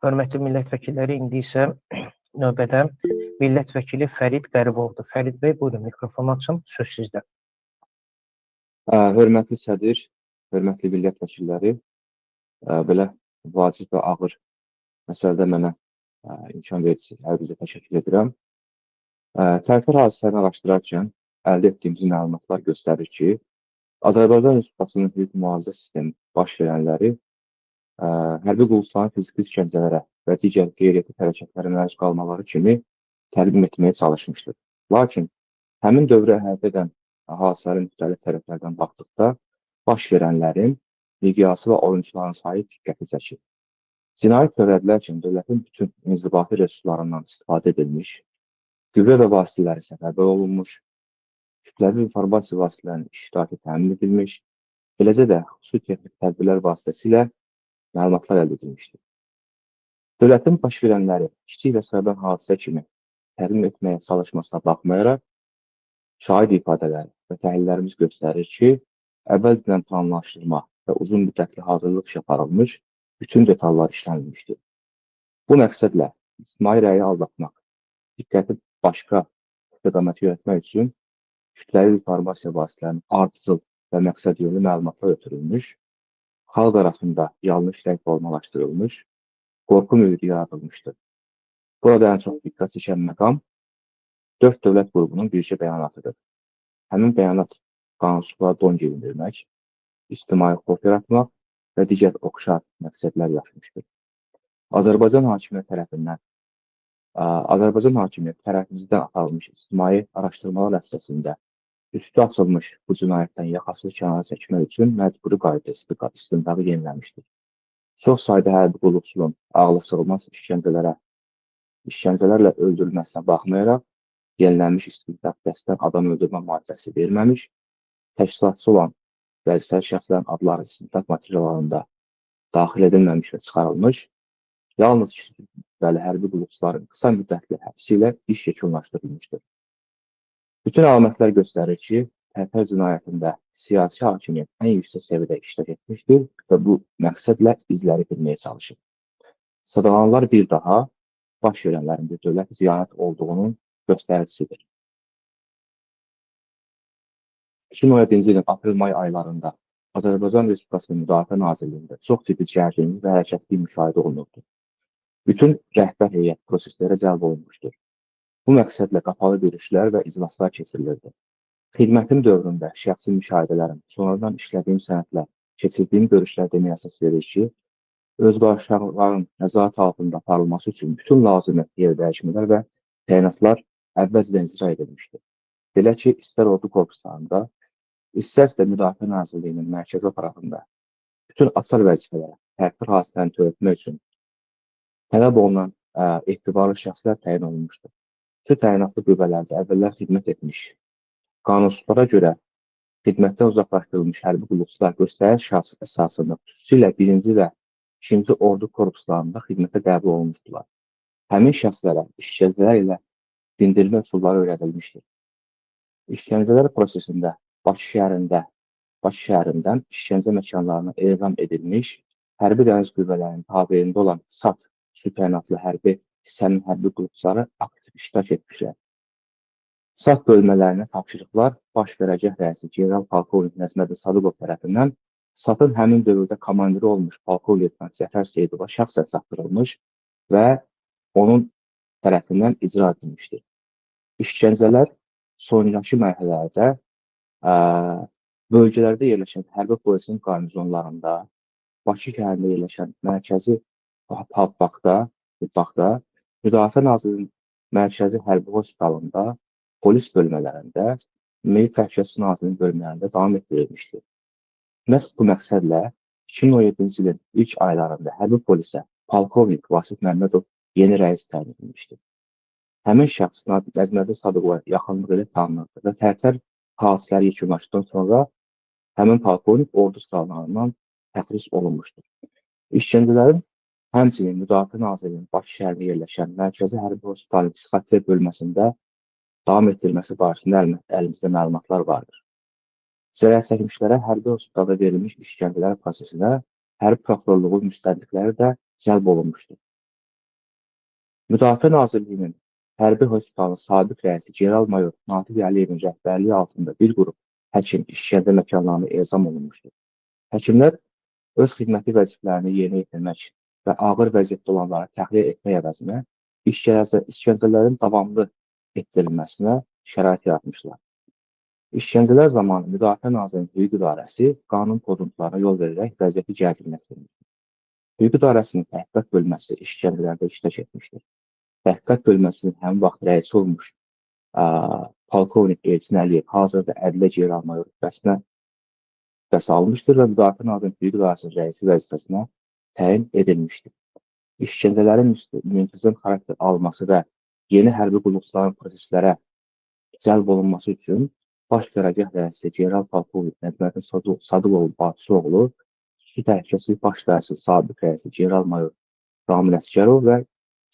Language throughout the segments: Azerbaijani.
Hörmətli millət vəkilləri, indi isə növbədə millət vəkili Fərid Qəribovdur. Fərid bəy, buyurun, mikrofonu açın, söz sizdə. Hörmətli sədr, hörmətli millət vəkilləri, belə vacib və ağır məsələdə mənə imkan verirsiniz. Hər birinizə təşəkkür edirəm. Tərtər hadisələrini araşdırarkən əldə etdiyimiz məlumatlar göstərir ki, Azərbaycan Respublikasının hüquq mühafizə sistemi baş verənləri hərbi qulluqçuların fiziki işgəncələrə və digər qeyri-etik hərəkətlərə məruz qalmaları kimi təqdim etməyə çalışmışdır. Lakin həmin dövrü əhatə edən hadisələrin müxtəlif tərəflərdən baxdıqda baş verənlərin miqyası və oyunçuların sayı diqqəti çəkir. Cinayət törədilərkən dövlətin bütün inzibati resurslarından istifadə edilmiş, qüvvə və vasitələri səfərbər olunmuş, kütləvi informasiya vasitələrinin iştirakı təmin edilmiş, eləcə də xüsusi texnik tədbirlər vasitəsilə məlumatlar əldə edilmişdir. Dövlətin baş verənləri kiçik və sıradan hadisə kimi təqdim etməyə çalışmasına baxmayaraq, şahid ifadələri və təhlillərimiz göstərir ki, əvvəlcədən planlaşdırma və uzun müddətli hazırlıq işi aparılmış, bütün detallar işlənilmişdir. Bu məqsədlə ictimai rəyi aldatmaq, diqqəti başqa istiqamətə yönəltmək üçün kütləvi informasiya vasitələrinin ardıcıl və məqsədyönlü məlumatlar ötürülmüş, xalq arasında yanlış rəy formalaşdırılmış, qorxu mühiti yaradılmışdır. Burada ən çox diqqət çəkən məqam 4 dövlət qrupunun bircə bəyanatıdır. Həmin bəyanat qanunsuzluğa don geyindirmək, ictimai xof yaratmaq və digər oxşar məqsədlər yaşmışdır. Azərbaycan hakimiyyəti tərəfindən Azərbaycan hakimiyyəti tərəfimizdən aparılmış ictimai araşdırmalar əsasında üstü açılmış bu cinayətdən yaxasını kənara çəkmək üçün məcburi qaydada istintaqı yeniləmişdir. Çox sayda hərbi qulluqçunun ağlasığmaz işgəncələrlə öldürülməsinə baxmayaraq, yenilənmiş istintaq qəsdən adam öldürmə maddəsi verməmiş, təşkilatçı olan vəzifəli şəxslərin adları istintaq materiallarında daxil edilməmiş və çıxarılmış, yalnız rütbəli hərbi qulluqçuların qısa müddətli həbsi ilə iş yekunlaşdırılmışdır. Bütün əlamətlər göstərir ki, Tərtər cinayətində siyasi hakimiyyət ən yüksək səviyyədə iştirak etmişdir və bu məqsədlə izləri itirməyə çalışır. Sadalananlar bir daha baş verənlərin bir dövlət ziyanət olduğunun göstəricisidir. 2017-ci ilin aprel-may aylarında Azərbaycan Respublikasının Müdafiə Nazirliyində çox ciddi gərginlik və hərəkətlilik müşahidə olunurdu. Bütün rəhbər heyət proseslərə cəlb olunmuşdur. Bu məqsədlə qapalı görüşlər və iclaslar keçirilirdi. Xidmətim dövründə şəxsi müşahidələrim, sonradan işlədiyim sənədlər, keçirdiyim görüşlər deməyə əsas verir ki, özbaşınaların nəzarət altında aparılması üçün bütün lazımi yer dəyişmələr və təyinatlar əvvəlcədən icra edilmişdir. Belə ki, istər ordu korpuslarında, istərsə də Müdafiə Nazirliyinin mərkəzi aparatında bütün açar vəzifələrə, tərtər hadisələrini törətmək üçün tələb olunan etibarlı şəxslər təyin olunmuşdur. Bütün təyinatlı qüvvələrdə əvvəllər xidmət etmiş, qanunsuzlara görə xidmətdən uzaqlaşdırılmış hərbi qulluqçular göstəriş əsasında xüsusilə 1-ci və 2-ci ordu korpuslarında xidmətə qəbul olunmuşdular. Həmin şəxslərə işgəncələr ilə dindirmə üsulları öyrədilmişdir. İşgəncələr prosesində Bakı şəhərindən işgəncə məkanlarına ezam edilmiş hərbi dəniz qüvvələrinin tabeliyində olan SAT xüsusi təyinatlı hərbi hissənin hərbi qulluqçuları aktiv iştirak etmişlər. SAT bölmələrinə tapşırıqlar Baş Qərargah rəisi general polkovnik Nəzməddin Sadıqov tərəfindən SAT-ın həmin dövrdə komandiri olmuş polkovnik Cəfər Seyidova şəxsən çatdırılmış və onun tərəfindən icra edilmişdir. İşgəncələr sonrakı mərhələlərdə bölgələrdə yerləşən hərbi polisin qarnizonlarında, Bakı şəhərində yerləşən mərkəzi Habaqda, Müdafiə Nazirliyinin mərkəzi hərbi hospitalında, polis bölmələrində, Milli Təhlükəsizlik Nazirliyinin bölmələrində davam etdirilmişdir. Məhz bu məqsədlə 2017-ci ilin ilk aylarında hərbi polisə polkovnik Vasif Məmmədov yeni rəis təyin edilmişdir. Həmin şəxs Nəzməddin Sadıqova yaxınlıq ilə tanınırdı və Tərtər hadisələri yekunlaşdıqdan sonra həmin polkovnik ordu sıralarından təxris olunmuşdur. İşgəncələrin həmçinin Müdafiə Nazirliyinin Bakı şəhərində yerləşən Mərkəzi Hərbi Hospitalın psixiatriya bölməsində davam etdirilməsi barəsində əlimizdə məlumatlar vardır. Zərər çəkmişlərə hərbi hospitalda verilmiş işgəncələr prosesinə hərbi prokurorluğun müstəntiqləri də cəlb olunmuşdur. Müdafiə Nazirliyinin Hərbi Hospitalının sabiq rəisi general-mayor Natiq Əliyevin rəhbərliyi altında bir qrup həkim işgəncə məkanlarına ezam olunmuşdur. Həkimlər öz xidməti vəzifələrini yerinə yetirmək və ağır vəziyyətdə olanları təxliyə etmək əvəzinə işgəncələrin davamlı etdirilməsinə şərait yaratmışlar. İşgəncələr zamanı Müdafiə Nazirliyinin Hüquq İdarəsi qanun pozuntularına yol verərək vəziyyəti gərginləşdirmişdir. Hüquq İdarəsinin təhqiqat bölməsi işgəncələrdə iştirak etmişdir. Təhqiqat bölməsinin həmin vaxt rəisi olmuş polkovnik Elçin Əliyev hazırda ədliyyə general-mayor rütbəsinə rütbəsi almışdır və Müdafiə Nazirliyinin Hüquq İdarəsinin rəisi vəzifəsinə təyin edilmişdir. İşgəncələrin müntəzəm xarakter alması və yeni hərbi qulluqçuların proseslərə cəlb olunması üçün Baş Qərargah rəisi general-polkovnik Nəcməddin Sadıqoğlu Batusoğlu, Xüsusi Təhlükəsizlik Baş İdarəsinin sabiq rəisi general-mayor Ramil Əsgərov və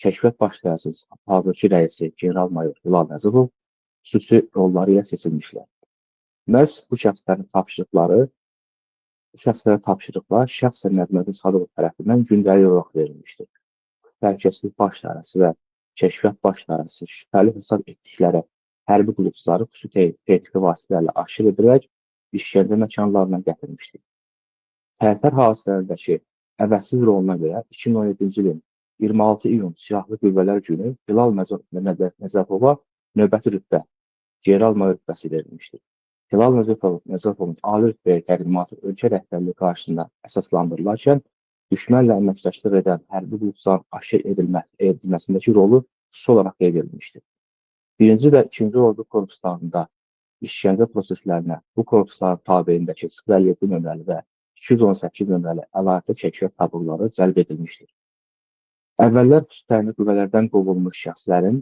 Kəşfiyyat Baş İdarəsinin hazırki rəisi general-mayor Hilal Nəzirov xüsusi rolları ilə seçilmişlər. Məhz bu şəxslərin tapşırıqları, bu şəxslərə tapşırıqlar şəxsən Nəcməddin Sadıqov tərəfindən gündəlik olaraq verilmişdir. Təhlükəsizlik Baş İdarəsi və Kəşfiyyat Baş İdarəsi şübhəli hesab etdikləri hərbi qulluqçuları xüsusi texniki vasitələrlə aşkar edərək işgəncə məkanlarına gətirmişdir. Tərtər hadisələrindəki əvəzsiz roluna görə 2017-ci ilin 26 iyun Silahlı Qüvvələr Günü Hilal Nəcəfova növbəti rütbə, general-mayor rütbəsi verilmişdir. Hilal Nəcəfovun ali rütbəyə təqdimatı ölkə rəhbərliyi qarşısında əsaslandırılarkən, düşmənlə əməkdaşlıq edən hərbi qulluqçuların aşkar edilməsindəki rolu xüsusi olaraq qeyd edilmişdir. Birinci və ikinci ordu korpuslarında işgəncə proseslərinə bu korpusların tabeliyindəki 057 nömrəli və 218 nömrəli əlahiddə kəşfiyyat taburları cəlb edilmişdir. Əvvəllər xüsusi təyinli qüvvələrdən qovulmuş şəxslərin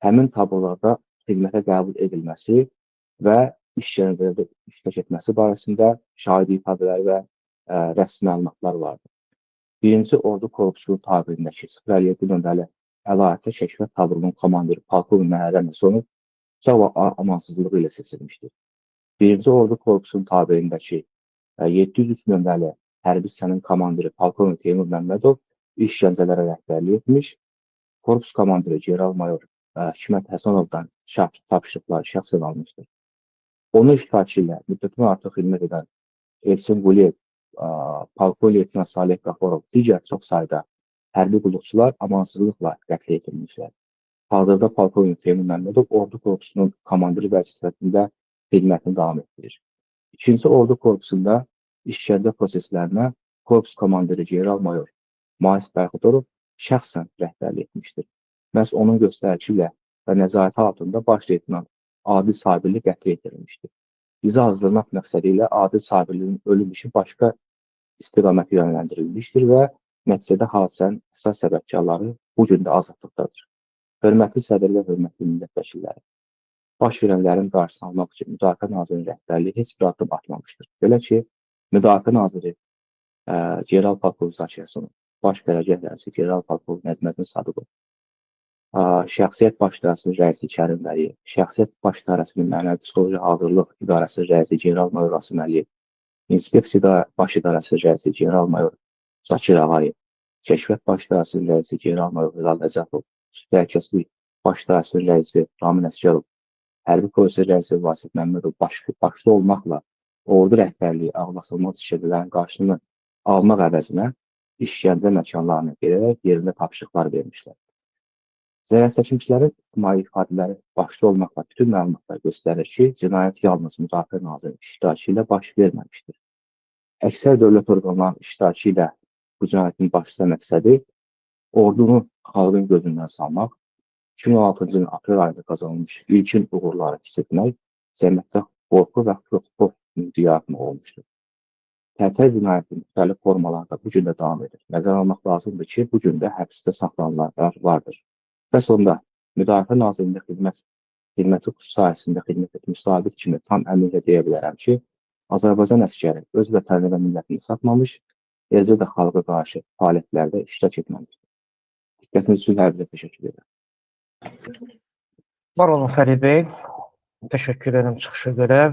həmin taburlarda xidmətə qəbul edilməsi və işgəncələrdə iştirak etməsi barəsində şahid ifadələri və rəsmi məlumatlar vardır. Birinci Ordu Korpusunun tabeliyindəki 057 nömrəli əlahiddə kəşfiyyat taburunun komandiri polkovnik Məhərrəm Həsənov Cava amansızlığı ilə seçilmişdir. Birinci Ordu Korpusunun tabeliyindəki 703 nömrəli hərbi hissənin komandiri polkovnik Teymur Məmmədov işgəncələrə rəhbərlik etmiş, korpus komandiri general-mayor Hikmət Həsənovdan tapşırıqları şəxsən almışdır. Onun iştirakı ilə müddətindən artıq xidmət edən Elçin Quliyev, polkovnik leytenant Salih Qafarov, digər çox sayda hərbi qulluqçular amansızlıqla qətl edilmişlər. Hazırda polkovnik Teymur Məmmədov Ordu Korpusunun komandiri vəzifəsində xidmətini davam etdirir. İkinci Ordu Korpusunda işgəncə proseslərinə korpus komandiri general-mayor Mais Bərxudorov şəxsən rəhbərlik etmişdir. Məhz onun göstərişi ilə və nəzarəti altında baş leytenant Adil Sabirli qətl edilmişdir. İzi azdırmaq məqsədi ilə Adil Sabirlinin ölüm işi başqa istiqamətə yönləndirilmişdir və nəticədə hadisənin əsas səbəbkarları bu gün də azadlıqdadır. Hörmətli sədr və hörmətli millət vəkilləri, baş verənlərin qarşısını almaq üçün Müdafiə Nazirinin rəhbərliyi heç bir addım atmamışdır. Belə ki, Müdafiə Naziri general-polkovnik Zakir Həsənov, Baş Qərargah rəisi general-polkovnik Nəcməddin Sadıqov, Şəxsiyyət Baş İdarəsinin rəisi Kərim Vəliyev, Şəxsiyyət Baş İdarəsinin Mənəvi Psixoloji Hazırlıq İdarəsinin rəisi general-mayor Rasim Əliyev, İnspeksiya Baş İdarəsinin rəisi general-mayor Zakir Ağayev, Kəşfiyyat Baş İdarəsinin rəisi general-mayor Hilal Nəcəfov, Təhlükəsizlik Baş İdarəsinin rəisi Ramin Əsgərov, Hərbi Polisi rəisi Vasif Məmmədov başda olmaqla ordu rəhbərliyi ağlasılmaz işgəncələrin qarşısını almaq əvəzinə işgəncə məkanlarına gelərək yerində tapşırıqlar vermişlər. Zərərçəkmişlərin ictimai ifadələri başda olmaqla bütün məlumatlar göstərir ki, cinayət yalnız Müdafiə Nazirinin iştirakı ilə baş verməmişdir. Əksər dövlət orqanlarının iştirakı ilə bu cinayətin başlıca məqsədi ordunu xalqın gözündən salmaq, 2016-cı ilin aprel ayında qazanılmış ilkin uğurları kiçiltmək, cəmiyyətdə qorxu və xof mühiti yaratmaq olmuşdur. Tərtər cinayəti müxtəlif formalarda bu gün də davam edir. Nəzərə almaq lazımdır ki, bu gün də həbsdə saxlanılanlar vardır. Və sonda Müdafiə Nazirliyində xidməti sahəsində xidmət etmiş zabit kimi tam əminliklə deyə bilərəm ki, Azərbaycan əsgəri öz vətənini və millətini satmamış, eləcə də xalqa qarşı fəaliyyətlərdə iştirak etməmişdir. Diqqətiniz üçün hər birinizə təşəkkür edirəm. Var olun Fərid bəy. Təşəkkür edirəm çıxışa görə.